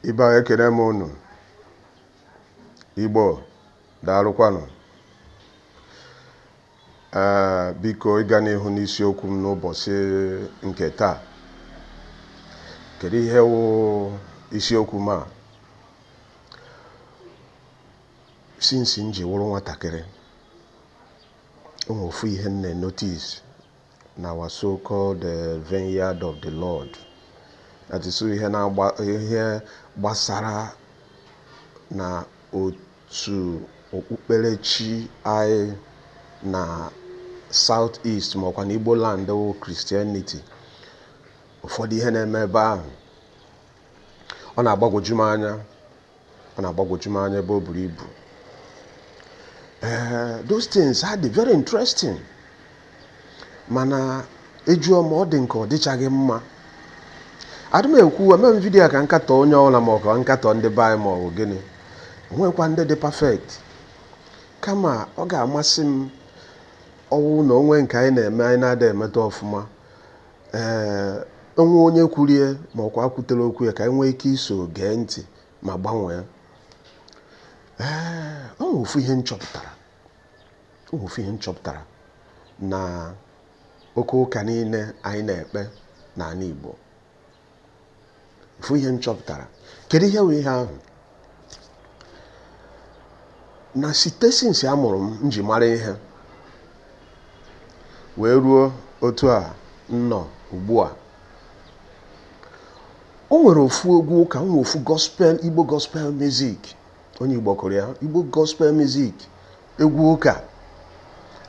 Ibe anyị, ekene m unu. Igbo, daalụkwanụ. Ee, biko, ịga n'ihu n'isiokwu m n'ụbọchị nke taa. Kedu ihe wụ isiokwu m a? Since m ji wụrụ nwatakịrị, o nwere ofu ihe m na-enotice na our so-called vineyard of the Lord, that is, ihe na-agba ihe gbasara na otu okpukperechi anyị na South East, ma ọkwa na Igbo land, wụ Christianity. Ụfọdụ ihe na-eme ebe ahụ, ọ na-agbagwoju m anya, ọ na-agbagwoju m anya ebe o buru ibu. Ee, those things are dị very interesting, mana ejụọ ma ọ dị nke ọ dịchaghị mma. Adị m ekwu eme m video ka nkatọ onye ọbụla, ma ọ ka nkatọ ndị be anyị, ma ọ bụ gịnị. Onwekwa ndị dị perfect, kama ọ ga-amasị m ọwụ na onwe nke anyị na-eme, anyị na-ada emeta ọfụma. Ee, onwe onye kwurie ma ọkwa kwutere okwu ya, ka anyị nwee ike iso gee ntị ma gbanwee. Ee, o nwere ofu ihe m chọpụtara, o nwere ofu ihe m chọpụtara na oke ụka niile anyị na-ekpe n'ala Igbo. Ofu ihe m chọpụtara, kedu ihe wụ ihe ahụ? Na site since a mụrụ m, m ji mara ihe wee ruo otu a m nọ ugbu a, o nwere ofu egwu ụka, o nwere ofu gospel, Igbo gospel music, onye Igbo kụrụ ya, Igbo gospel music, egwu ụka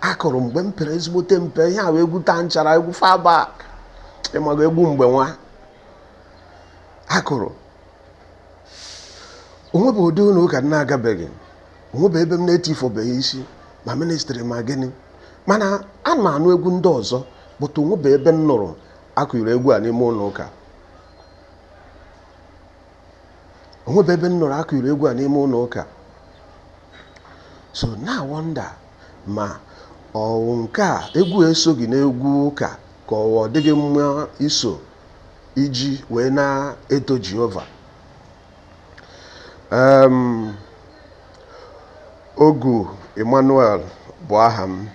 akụrụ mgbe m pere ezigbote mpe. Ihe a bụ egwu taa nchara, egwu far back, ịmago egwu mgbe nwa akụrụ. Onwebe ụdị ụlọ ụka m na-agabeghị, onwebe ebe m na-etifobeghị isi, ma ministry ma gịnị, mana ana m anụ egwu ndị ọzọ, bụta onwebe ebe m nụrụ akụrụ egwu a n'ime ụlọ ụka. Onwebe ebe m nụrụ akụrụ egwu a n'ime ụlọ ụka. So na wonder ma ọwụ nke a egwu esoghị n'egwu ụka, ka ọ dịghị mma iso iji wee na-eto Jehova. Ogu Emmanuel bụ aha m,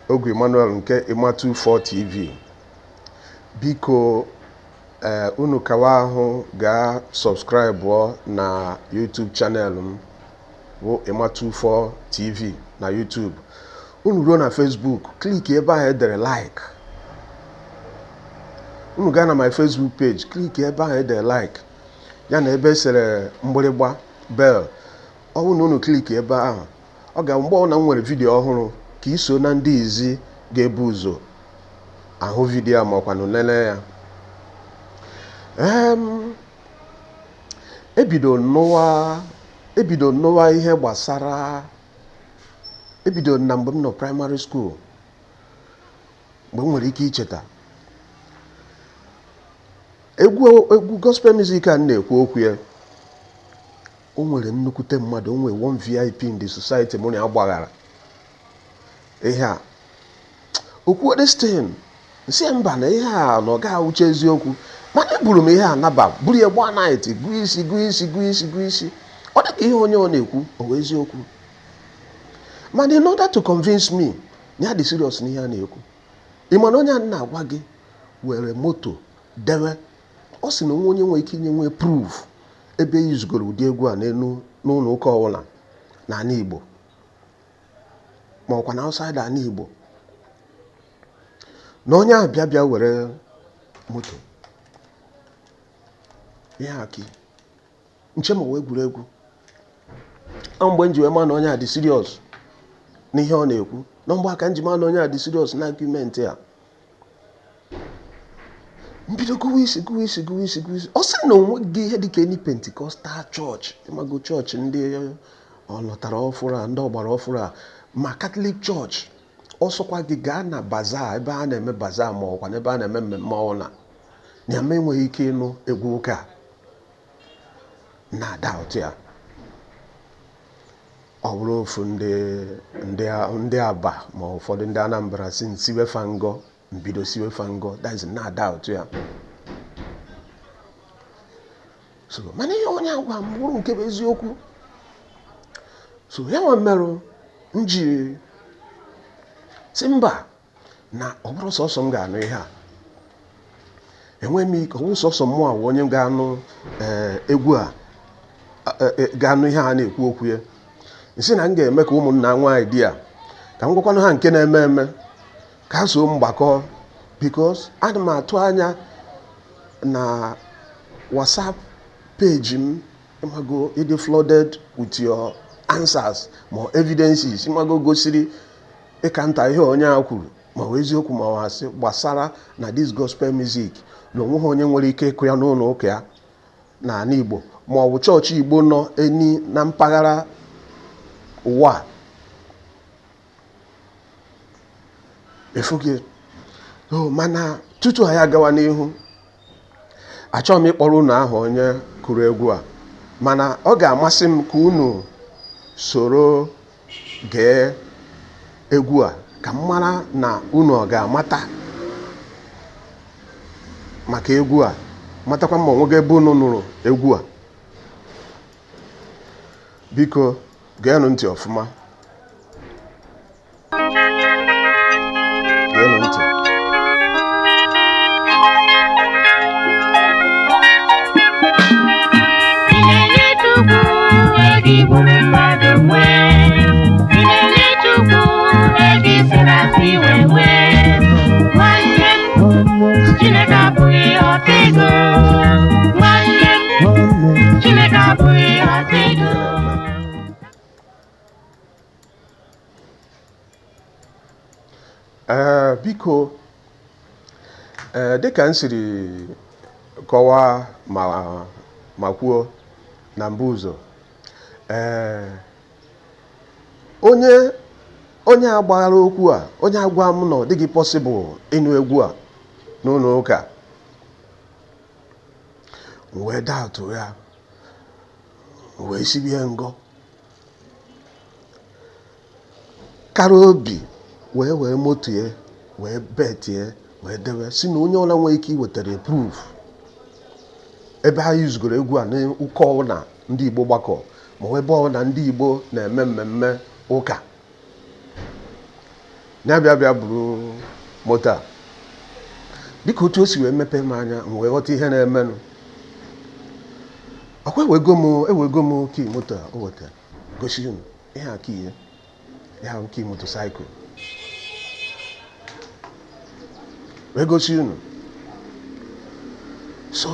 Ogu Emmanuel nke Ima24 TV. Biko, ee, unu kawa ahụ gaa subscribe na YouTube channel m bụ Ima24 TV na YouTube. Unu ruo na Facebook, click ebe ahụ edere like. Unu gaa na my Facebook page, click ebe ahụ edere like, ya na ebe esere mgbịrịgba bell. Ọ bụrụ na unu click ebe ahụ, ọ ga mgbe ọbụla m nwere video ọhụrụ, ka iso na ndị izi ga-ebu ụzọ ahụ video a, ma ọkwanụ lelee ya. Ebido nụwa ihe gbasara, ebido na mgbe m nọ primary school, mgbe m nwere ike icheta egwu gospel music a m na-ekwu okwu ya. O nwere nnukwute mmadụ, o nwere one VIP in the society mụ na ya gbaghara ihe a. Okwu destin nsị ya mba, na ihe a na ọ gaghị awụcha eziokwu, mana eburu m ihe a naba, buru ya gbaa night, gụọ isi, gụọ isi, gụọ isi, gụọ isi. Ọ dị ka ihe onye ọ na-ekwu o wee eziokwu, mana in order to convince me na ya dị serious n'ihe a na-ekwu, ị ma na onye a na-agwa gị were moto dewe, ọ sị na onwe onye nwere ike inye nwee proof ebe e yuzugoro ụdị egwu a n'elu n'ụlọ ụka ọbụla n'ala Igbo, ma ọkwa na outside ala Igbo, na onye ahụ bịa bịa were moto ihe aki nche ma wee egwuregwu. Ọ mgbe m ji wee ma na onye a dị serious n'ihe ọ na-ekwu, na mgbe aka m ji ma na onye a dị serious na argument a. Mbido gụwa isi, gụwa isi, gụwa isi, gụwa isi. Ọ sị na onwe gị ihe dịka any Pentecostal church, ịmago chọọchị ndị ọlọtara ọfụrụ a, ndị ọgbara ọfụrụ a, ma Catholic Church, ọsọkwa gị gaa na bazaar, ebe a na-eme bazaar, ma ọkwa n'ebe a na-eme mmemme ọbụla, na ya ma enweghị ike ịnụ egwu ụka na doubt ya. Ọ bụrụ ofu ndị Aba ma ụfọdụ ndị Anambra si nsiwefa ngọ, mbido siwefa ngọ, that is na doubt ya. So mana ihe onye agwa m bụrụ nke bụ eziokwu. So ya nwa mmerụ m ji si mba, na ọ bụrụ sọsọ m ga-anụ ihe a, enweghị m ike. Ọ bụrụ sọsọ mụ a wụ onye ga-anụ egwu a, ga-anụ ihe a na-ekwu okwu ya, nsị na m ga-eme ka ụmụnna nwaanyị di ya, ka m gwakwanụ ha nke na-eme eme, ka ha so mgbakọ, because ana m atụ anya na WhatsApp page m ịmago ịdị flooded with your answers ma evidences, ịmago, gosiri ịka nta ihe onye a kwuru, ma ọ bụ eziokwu ma ọ asị, gbasara na this gospel music, na onweghị onye nwere ike ịkụ ya n'ụlọ ụka ya n'ala Igbo, ma ọ bụ chọọchị Igbo nọ eni na mpaghara ụwa a. Efughị o. Mana tutu anyị agawa n'ihu, achọghị m ịkpọrọ unu ahụ onye kụrụ egwu a, mana ọ ga-amasị m ka unu soro gee egwu a, ka m mara na unu ọ ga-amata maka egwu a, matakwa ma onwego ebe unu nụrụ egwu a. Biko geenụ ntị ọfụma, geenụ ntị. Ị na-enye Chukwu ego igburu mmadụ nwee? Ị na-enye Chukwu ego isiri asị wee nwee? Nwanne m, Chineke abụghị ọta ego. Nwanne m, Chineke abụghị ọta ego. Ee, biko, ee, dịka m siri kọwaa ma kwuo na mbụ ụzọ, ee, onye agbaghara okwu a, onye agwa m na ọ dịghị possible ịnụ egwu a n'ụlọ ụka, m wee daatụ ya, m wee sibie ngọ kara obi, wee were moto ya, wee betie, wee debe, si na onye ọla nwere ike iwetara proof ebe anyị zugoro egwu a n'ụka ọbụla ndị Igbo gbakọ, ma ọ ebe ọbụla ndị Igbo na-eme mmemme ụka, ya bịa bịa buru moto a. Dịka otu o si wee mepee m anya, m wee ghọta ihe na-emenụ. Ọkwa ewego m key moto a o wetara gosi m ihe a, key ya, ihe ahụ, key motorcycle, wee gosi unu. So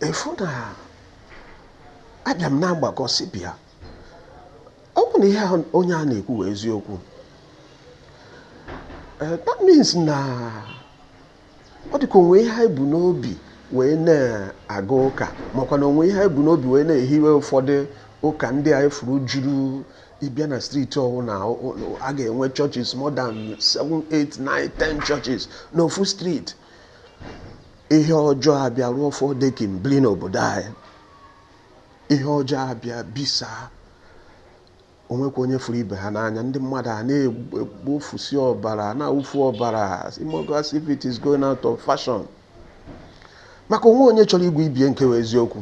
efu na abịa m na mgbakọ, si bịa, ọ bụ na ihe ahụ onye a na-ekwu wee eziokwu. That means na ọ dịka onwe ihe anyị bụ n'obi wee na-aga ụka, makwa na onwe ihe anyị bụ n'obi wee na-ehiwe ụfọdụ ụka ndị anyị furu juru. Ịbịa na street ọbụla, a ga-enwe churches, more than 7, 8, 9, 10 churches n'ofu street. Ihe ọjọọ abịa rụọ fọdekin bili n'obodo anyị, ihe ọjọọ abịa bisaa, onwekwa onye furu ibe ha n'anya. Ndị mmadụ a na-egbofusi ọbara, na-awụfu ọbara, imogo, as if it is going out of fashion, maka onwe onye chọrọ igwe ibie nke wee eziokwu,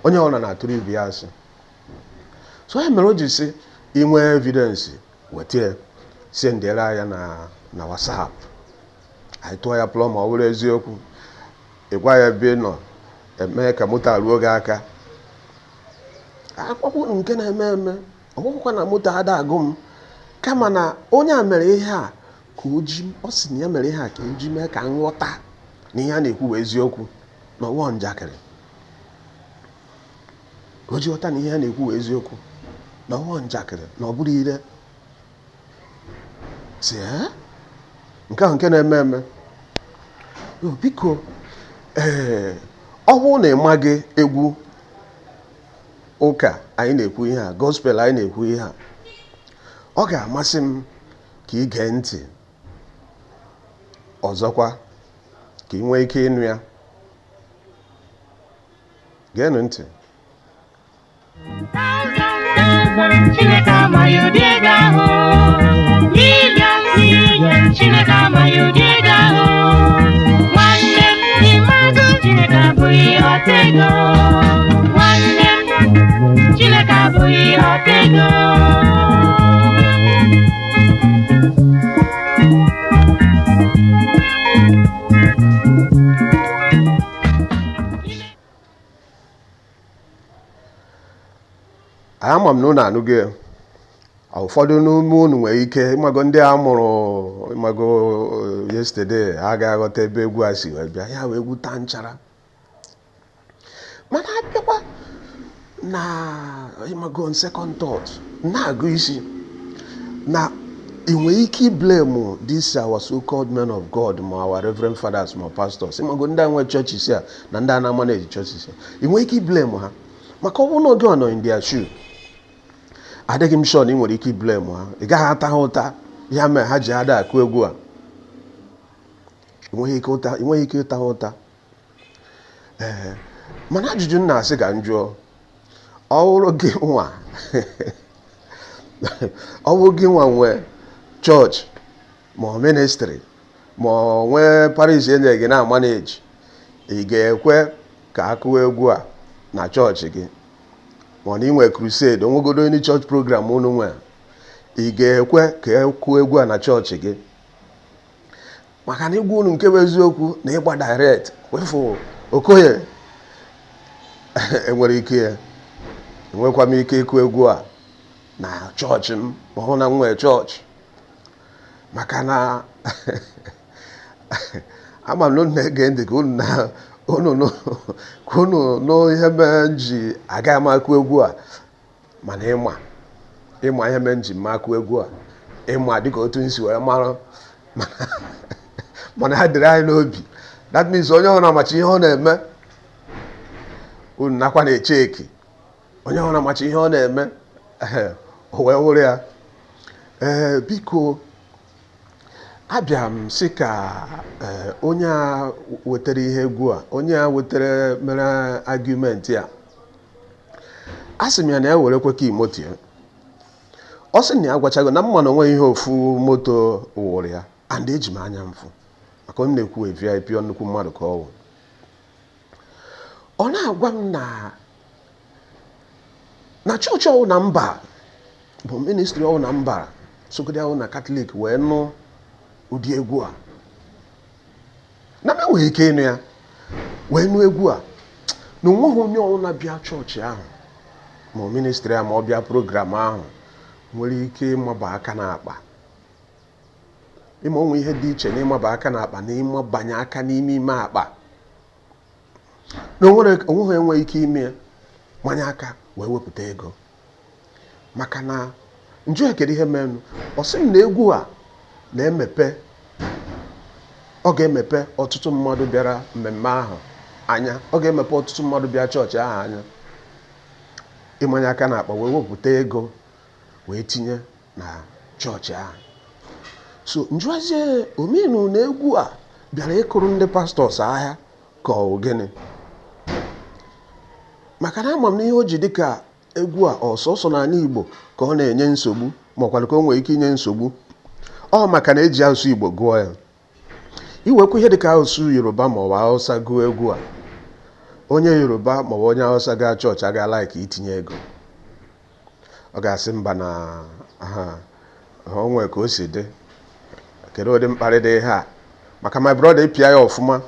onye ọbụla na-atụrụ ibe ya asị. So ya mere o ji si inwe evidence, weta ya, sendịara ya na WhatsApp, anyị tụọ ya plọ. Ma ọ bụrụ eziokwu, ị gwa ya ebe ị nọ, eme ka moto a ruo gị aka. Akwụkwọ nke na-eme eme, ọ bụghịkwa na moto ada agụ m, kama na onye a mere ihe a ka o ji, ọ sị na ya mere ihe a ka o ji mee ka nghọta na ihe a na-ekwu bụ eziokwu, na ọwụọ njakịrị, ka o ji ghọta na ihe a na-ekwu bụ eziokwu, na ọwụọ njakịrị, na ọ bụrụ ire si ee. Nke ahụ nke na-eme eme. Yo, biko, ee, ọ bụrụ na ị maghị egwu ụka anyị na-ekwu ihe a, gospel anyị na-ekwu ihe a, ọ ga-amasị m ka ị gee ntị ọzọkwa, ka ị nwee ike ịnụ ya. Geenụ ntị. Thousand, Chineke amaghị ụdị ego ahụ. Million, million, Chineke amaghị ụdị ego ahụ. Nwanne m, ịmago. ọta ego. Nwanne m, Chineke abụghị ọta ego. Ama m na unu anụgo ya. Ụfọdụ n'ime unu nwere ike ịmago ndị a mụrụ ịmago yesterday ha ga-aghọta ebe egwu a si wee bịa. Ya wee egwu taa nchara, mana abịakwa na ịmago on second thought, na-agụ isi na ị nwere ike iblame this our so-called men of God, ma our reverend fathers ma pastors, ịmago ndị a nwe churches a na ndị a na-amanage churches a. Ị nwere ike iblame ha maka ọ bụrụ na oge ọ nọ in their shoe, adịghị m sure na ị nwere ike iblame ha. Ị gaghị ata ha ụta ya mere ha ji ada akụ egwu a. Ị nweghị ike ụta, ị nweghị ike ịta ha ụta. Ee, mana ajụjụ m na-asị ka m jụọ, ọ bụrụ gị nwa, ọ bụrụ gị nwa nwee chọọchị ma ọ ministry ma ọ nwee parish enye gị na manage, ị ga-ekwe ka akụwa egwu a na chọọchị gị? Ma ọ na inwe crusade, onwegodo any church program unu nwee, ị ga-ekwe ka ekụọ egwu a na chọọchị gị? Maka na igwa unu nke bụ eziokwu na ịgba direct wefu Okoye enwere ike ya, enwekwa m ike ịkụ egwu a na chọọchị m ma hụ na m nwee chọọchị, maka na ama m na unu na-ege ntị ka unu na unu ka unu nụ ihe mere m ji aga m akụ egwu a. Mana ịma ihe mere m ji ma akụ egwu a, ịma dịka otu m si wee mara, mana ha dịrị anyị n'obi. That means onye ọbụla macha ihe ọ na-eme, unu nakwa na-eche eki onye ọbụla macha ihe ọ na-eme, o wee wụrụ ya. Ee, biko, abịa m sị ka onye a wetara ihe egwu a, onye a wetara mere argument a, a sị m ya na ya werekwe ka moto ya. Ọ sị na ya gwachago na mma na onwe ihe ofu moto wụrụ ya, and eji m anya mfụ maka onye na-ekwu VIP, nnukwu mmadụ ka ọ wụ. Ọ na-agwa m na chọọchị ọwụ na mba bụ ministry ọwụ na mba sogodi ahụ na Catholic wee nụ ụdị egwu a, na m enweghị ike ịnụ ya wee nụ egwu a, na onweghị onye ọbụla bịa chọọchị ahụ ma ọ ministry a ma ọ bịa program ahụ nwere ike ịmaba aka n'akpa. Ịma onwe ihe dị iche na ịmaba aka n'akpa na ịmabanye aka n'ime ime akpa, na onweghị enweghị ike ime manye aka wee wepụta ego. Maka na njụ ya kedu ihe menụ, ọ sị m na egwu a na-emepe, ọ ga-emepe ọtụtụ mmadụ bịara mmemme ahụ anya, ọ ga-emepe ọtụtụ mmadụ bịa chọọchị ahụ anya, ịmanye aka n'akpa wee wepụta ego wee tinye na chọọchị ahụ. So njụazie omenu na egwu a bịara ịkụrụ ndị pastors ahịa ka ọ gịnị? Maka na ama m na ihe o ji dịka egwu a ọsọsọ n'ala Igbo ka ọ na-enye nsogbu, ma ọkwanụ ka o nwere ike inye nsogbu, ọ maka na eji asụsụ Igbo gụọ ya. Iwekwa ihe dịka asụsụ Yoruba ma ọ bụ Hausa gụọ egwu a, onye Yoruba ma ọ bụ onye Hausa gaa chọọchị aga like itinye ego, ọ ga-asị mba na ha o nwee ka o si dị. Kedu ụdị mkparị dị ihe a? Maka my brother, ịpịa ya ọfụma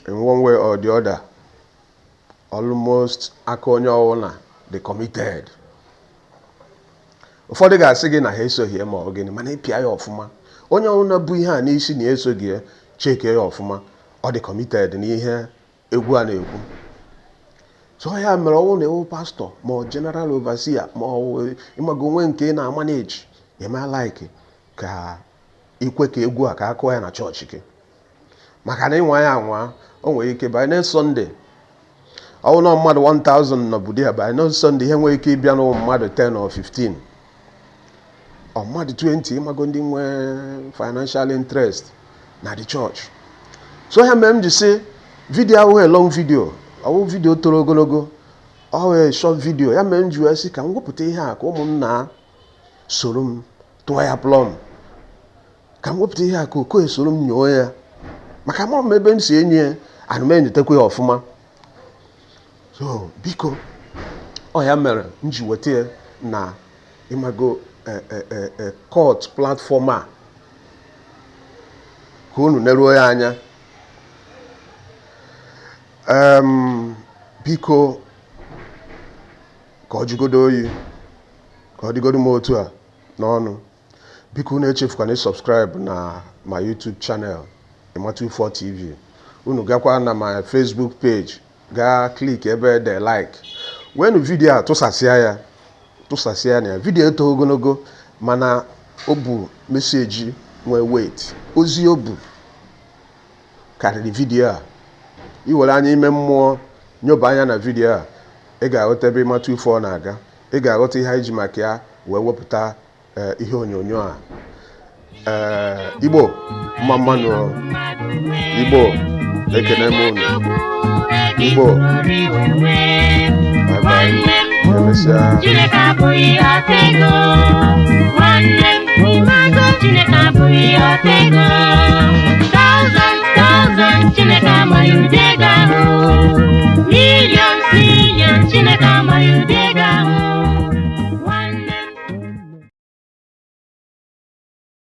in one way or the other, almost aka onye ọbụla dị committed. Ụfọdụ ga-asị gị na ha esoghị ya ma ọ gịnị, mana ịpịa ya ọfụma, onye ọbụla bụ ihe a n'isi na esoghị ya, cheke ya ọfụma, ọ dị committed n'ihe egwu a na-ekwu. So ya mere ọnwụ na ewu pastọ ma ọ general overseer ma ọ ịmago onwe nke ị na-amanage, eme like ka ikwe ka egwu a ka a kụọ ya na chọọchị gị, maka na ịnwa ya anwa, o nwere ike by next Sunday, ọwụ na mmadụ 1000 nọbụdi ya, by next Sunday ihe nwere ike ịbịa n'ụmụ mmadụ 10 or 15 or mmadụ 20, ịmago ndị nwee financial interest na the church. So ya mere m ji sị video ahụghị long video, ọwụ video toro ogologo, ọ short video. Ya mere m ji wee sị ka m wepụta ihe a ka ụmụnna soro m tụọ ya plọm, ka m wepụta ihe a ka Okoye soro m nyoo ya, maka amara m ebe m si enyi ya, ana m enyotekwa ya ọfụma. So biko, ọ ya mere m ji weta ya na ịmago court platform a ka unu neruo ya anya. Biko, ka ọ jụgodo oyi, ka ọ dịgodo m otu a n'ọnụ. Biko, unu echefukwana subscribe na my YouTube channel, Ima24 TV. Unu gakwa na my Facebook page, gaa click ebe de like. Wenu video a, tụsasịa ya, tụsasịa na ya. Video eto ogologo, mana o bu message nwee weight. Ozi o bu karịrị video a. Iwere anya ime mmụọ nyoba anya na video a, ị ga-aghọta ebe Ima24 na-aga. Ị ga-aghọta ihe anyị ji maka ya wee wepụta ihe onyonyo a. Ee, Igbo, mma mmanụ. Igbo, ekene m unu. Igbo, bye bye, emesịa. Chineke abụghị ọta ego, nwanne m. Ịmago, Chineke abụghị ọta ego.